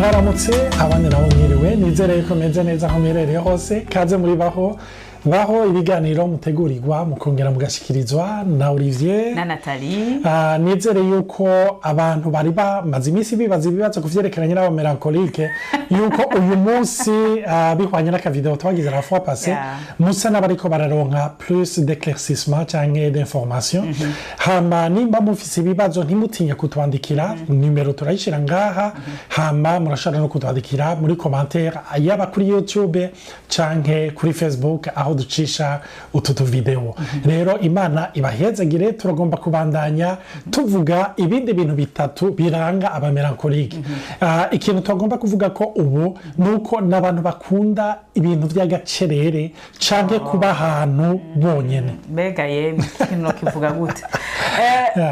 Mwaramutse, abandi nabo mwiriwe. Nizere ko meze neza aho mwerereye hose. Kaze muri Baho Baho, ibiganiro mutegurirwa mukongera mugashikirizwa na Olivier na Nathalie. Nizere yuko abantu bari bamaze iminsi bibaza ibibazo ku vyerekeranye n'aba mélancoliques, yuko uyu munsi, bihwanye n'aka vidéo twagize la fois passée, musa n'abariko bararonka plus d'éclaircissement canke d'information. Hama nimba mufise ibibazo, ntimutinye kutwandikira. Nimero turayishira ngaha. Hama murashobora no kutwandikira muri commentaire, yaba kuri YouTube canke kuri Facebook aho ducisha utu tu vidéo. Rero Imana ibahezagire. Turagomba kubandanya tuvuga ibindi bintu bitatu biranga aba mélancoliques. Ikintu tugomba kuvuga ko ubu ni uko n'abantu bakunda ibintu by'agacerere canke kuba ahantu bonyene. Mbega yemwe, ikintu kivuga gute?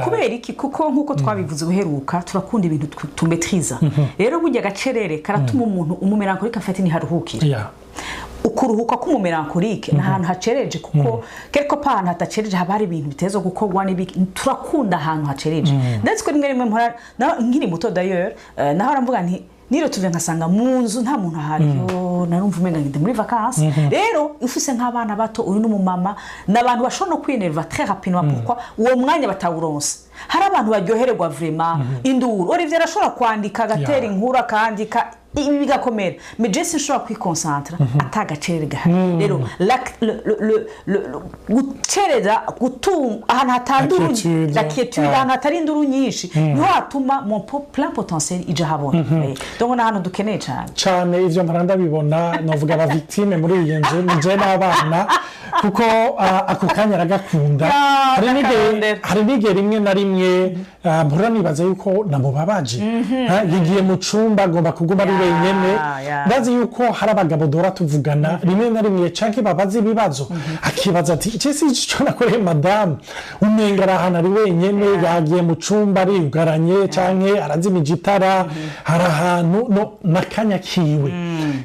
Kubera iki? Kuko nk'uko twabivuze uheruka, turakunda ibintu tumetriza. Rero burya agacerere karatuma umuntu umu mélancolique afite ntiharuhukira. Ukuruhuka k'umu mélancolique ni ahantu hacereje, kuko quelque part ahantu hadacereje haba hari ibintu biteza gukorwa n'ibiki. Turakunda ahantu hacereje, ndetse ko rimwe rimwe mpora nkiri muto d'ailleurs, naho mvuga nti niro tuve nkasanga mu nzu nta muntu ahari, yo narumva umenga ngende muri vacances. Rero ufise nk'abana bato, uri n'umumama, ni abantu bashobora no kwinerva très rapidement. Pourquoi? Uwo mwanya batawuronse. Hari abantu baryohererwa vraiment induru. Olivier arashobora kwandika, agatera inkuru, akandika ibi bigakomera, mais je sinshobora kwikonsantra ata gacerere gahari. Rero gucerera, ahantu hatanduru, La quiétude. la quiétude, ahantu hatari induru nyinshi, niho hatuma mon plein potentiel ija habona. Donc ni ahantu dukeneye cyane. Cyane. Ivyo mpora ndabibona. Novuga aba victime muri iyi nzu ni je n'abana, kuko ako kanya aragakunda. Ya, ndakarondera. Hari n'igihe rimwe na rimwe mpora nibaza yuko namubabaje. Yagiye mu cumba, agomba kuguma ari wenyene. Ndazi yuko hari abagabo dora tuvugana rimwe na rimwe canke babaza ibibazo, akibaza ati: "Ice si ico nakoreye madamu? Umenga ari ahantu ari wenyene, yagiye mu cumba ariyugaranye canke arazimije itara, hari ahantu no n'akanya kiwe."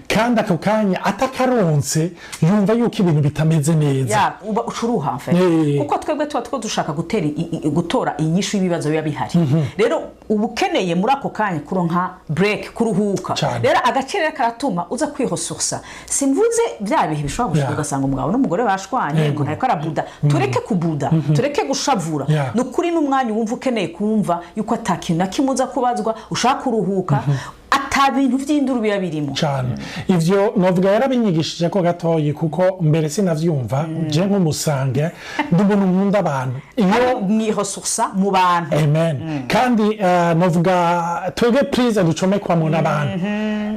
Kandi ako kanya atakaronse, yumva yuko ibintu bitameze neza. Ya, uba ucuruha en fait. Kuko twebwe tuba two dushaka gutera gutora inyishu y'ibibazo biba bihari. Rero uba ukeneye muri ako kanya kuronka break, kuruhuka. Rero agacerere karatuma uza kwihosursa. Simvuze bya bihe bishobora gushika ugasanga umugabo n'umugore bashwanye, ngo ariko arabuda. Tureke kubuda, tureke gushavura. Ni ukuri, n'umwanya wumva ukeneye kumva yuko ata kintu na kimwe uza kubazwa, ushaka kuruhuka, ata bintu by'induru biba birimo. Cyane. Ivyo novuga yarabinyigishije ko gatoyi, kuko mbere sinavyumva. Je nk'umusange, ndi umuntu nkunda abantu. Iyo mwihosursa mu bantu. Amen. Kandi novuga twebwe prise ducomekwamo n'abantu,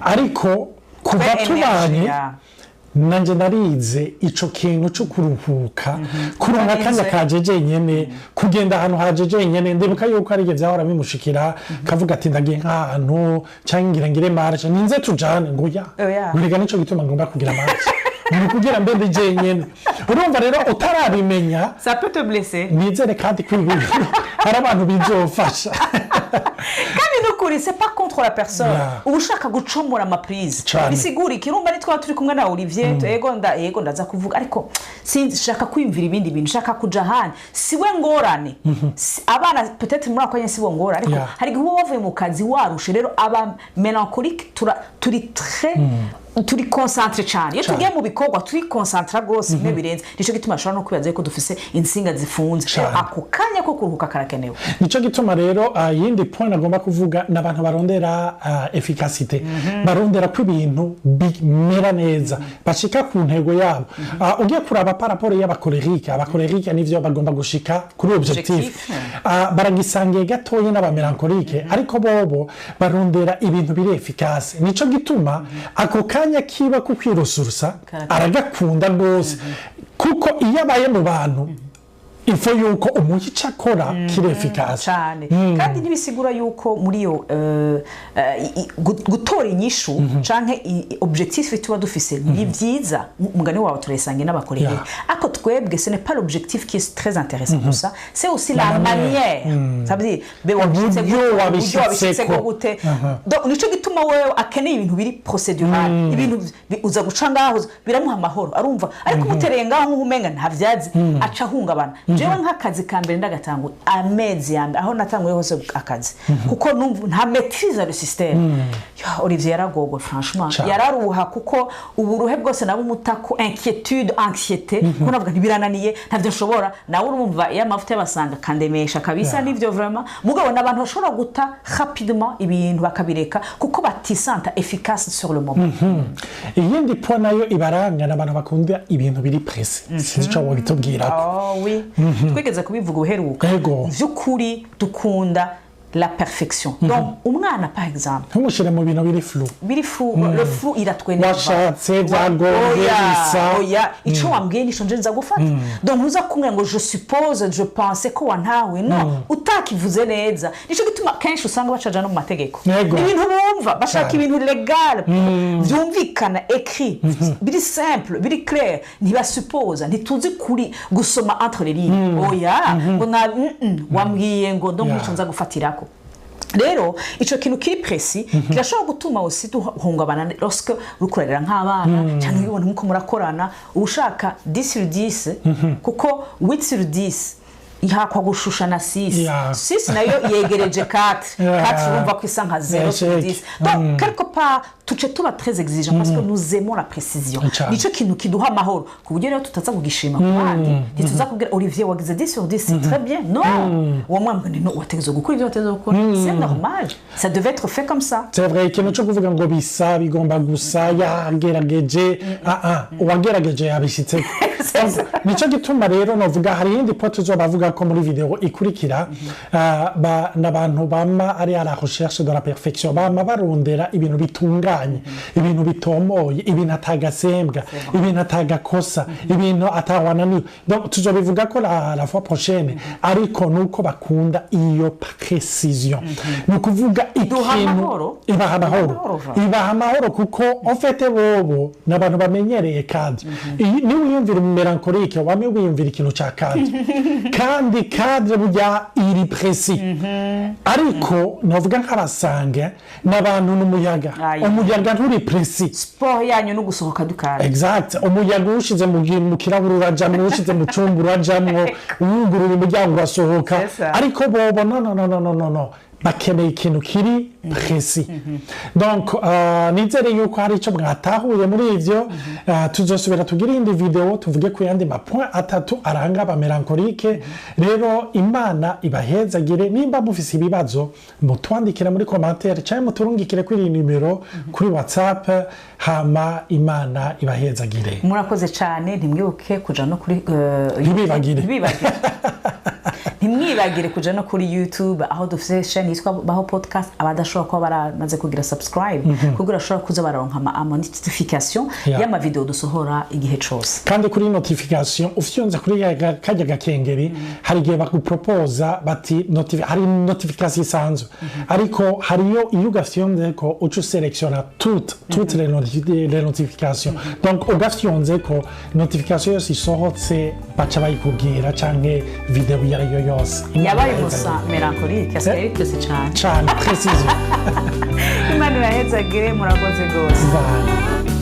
ariko kuva Twe tubanye, energy, ya. nanjye narize ico kintu cyo kuruhuka, kuronka akanya kaje jenyene, kugenda ahantu haje jenyene. Ndibuka yuko ari igihe vyahora bimushikira, kavuga ati: "Ndagiye nk'ahantu canke ngira ngire marche, ninze tujane." Ngo ya. Oya. Ngo nico gituma ngomba kugira marche, ni kugira mbe ndi jenyene. Urumva rero utarabimenya, Ça peut te blesser. Nizere kandi ko ibi hari abantu bizofasha. Kandi nukuri, c'est pas contre la personne. Uba ushaka gucomora ama prises. Bisigura iki? Urumva nitwaba turi kumwe na Olivier, yego nda, yego ndaza kuvuga, ariko sinzi, shaka kwiyumvira ibindi bintu, shaka kuja ahandi. Si we ngorane. Abana peut-être muri ako kanya si bo ngorane, ariko hari igihe uba wavuye mu kazi warushe. Rero aba mélancolique turi très, turi concentré cyane. Iyo tugiye mu bikorwa, turi concentré rwose bimwe birenze. Nicyo gituma ashobora no kwibaza yuko dufise insinga zifunze. Ako kanya ko kuruhuka karakenewe. Nicyo gituma rero, yindi point agomba kuvuga, ni abantu barondera efficacité, barondera ko ibintu bimera neza, bashika ku ntego yabo. Ugiye kuraba par rapport y'aba colériques, aba colériques nivyo bagomba gushika kuri objectif. Objectif. Baragisangiye gatoya n'aba mélancoliques, ariko bobo barondera ibintu biri efficace. Nico gituma ako kanya kiba ko kwirosursa aragakunda rwose, kuko iyo abaye mu bantu, ifo yuko umuha icyo akora kiri efficace. Cyane. Kandi ntibisigura yuko muri iyo gutora inyishu canke objectif tuba dufise ni byiza. Umugani wawe turayisangiye n'aba colériques, ariko twebwe ce n'est pas l'objectif qui est très intéressant gusa, c'est aussi la La manière. manière. Ça veut dire be wabishitse Uburyo gute, uburyo wabishitseko. wabishitseko gute. Donc, nico gituma wewe akeneye ibintu biri procédural, ibintu uza guca ngaho, biramuha amahoro, arumva. Ariko umutereye ngaho nk'umenga nta vyazi, aca ahungabana. Jewe nk'akazi ka mbere ndagatangura, amezi ya mbere aho natanguye hose akazi, kuko numva nta maîtrise le système. Ya, Olivier yaragogwa, franchement. Yararuha, kuko uburuhe bwose nabo umutako, inquiétude, anxiété, kuko navuga ntibirananiye, ntabyo nshobora. Nawe urumva iyo amavuta y'abasanga kandemesha kabisa. Nivyo vraiment. Mugabo n'abantu bashobora guta rapidement ibintu bakabireka, kuko batisanta efficace sur le moment. Iyindi point nayo ibaranga ni abantu bakunda ibintu biri précis. Sinzi ico wobitubwirako. Oh oui, twigeze kubivuga uheruka. Vy'ukuri dukunda la perfection. Donc umwana, par exemple, Ntumushyire mu bintu biri flou. Biri flou, le flou iratwenerva. Washatse, byagombye, bisa. Oya, ico wambwiye nico nje nza gufata. Donc ntuza kumbwira ngo je suppose, je pense ko wantawe. No utakivuze neza, nico gituma kenshi usanga bacaja no mu mategeko. Ibintu bumva bashaka, ibintu légal, byumvikana, écrit, biri simple, biri clair. Ntibasupoza, ntituzi kuri gusoma entre les lignes. Oya, ngo na wambwiye ngo donc nico nza gufatirako. Rero ico kintu kiri précis kirashobora gutuma aussi duhungabana lorsque uriko urarera nk'abana, cyangwa iyo ubona nkuko murakorana, uba ushaka 10 sur 10, kuko 8 sur 10 ihakwa gushusha na 6. 6 nayo yegereje 4. 4 urumva ko isa nka 0 sur Échec. 10. Donc quelque part tuce tuba très exigeant parce que nous aimons la précision. Nico kintu kiduha amahoro, ku buryo rero tutaza kugishima ku bandi. Ntituza kubwira Olivier: "Wagize 10 sur 10, c'est très bien." Non, uwo mwana ngo: "No, wategerezwa gukora ibyo wategerezwa gukora, c'est normal, ça devait être fait comme ça." C'est vrai, ikintu cyo kuvuga ngo bisa bigomba gusa yagerageje, ah ah, uwagerageje yabishyitseko. C'est ça. Nicyo gituma rero novuga hari iyindi point tuzobavuga ko muri video ikurikira. N'abantu bama ari à la recherche de la perfection, bama barondera ibintu bitunganye, ibintu bitomoye, ibintu atagasembwa, ibintu atagakosa, ibintu atawananiwe. Donc tuzobivuga ko la fois prochaine. Ariko nuko bakunda iyo précision, ni ukuvuga Iduha ikintu amahoro. Ibaha amahoro. Amahoro, va. Ibaha amahoro, kuko en fait bobo ni abantu bamenyereye cadre. Niba wiyumvira umumélancolique, wame wiyumvira ikintu ca cadre, kandi cadre burya iri précis. Ariko novuga nk'abasanguins ni abantu n'umuyaga. Umuyaga nturi précis. Sport yanyu no gusohoka dukara. Exact, umuyaga uwushize mu kirahuri urajamwo, uwushize mu cumba urajamwo, uwugurura umuryango urasohoka. C'est ça. Ariko bobo no, no, no, no, no, no, no, bakeneye ikintu kiri précis. Donc nizere yuko hari icyo mwatahuye muri ivyo. Tuzosubira tugire iyindi video, tuvuge ku yandi mapoints atatu aranga abamélancoliques. Rero Imana ibahezagire. Nimba mufise ibibazo, mutwandikire muri commentaire cyangwa muturungikire kuri iyi nimero kuri WhatsApp. Hama Imana ibahezagire. Murakoze cyane. Ntimwibuke kuja no kuri Ntibibagire. Ntibibagire, ntimwibagire kuja no kuri YouTube, aho dufite chaîne yitwa Baho Podcast. Abadashobora kuba baramaze kugira subscribe, kugira bashobora kuza bararonka ama notification y'amavideo dusohora igihe cose. Kandi kuri notification, ufyonze kuri kajya gakengeri, hari igihe bagupropoza bati hari notification isanzwe, ariko hariyo iyo ugafyonze ko uca uselectiona toutes les notifications. Donc ugafyonze ko, notification yose isohotse baca bayikubwira, canke video iyo ariyo yose. Imana Yabaye ibahezagire. Umusa mélancolique asigaye ari précis cyane. Cane, précision. Imana ibahezagire, murakoze rwose. Bye.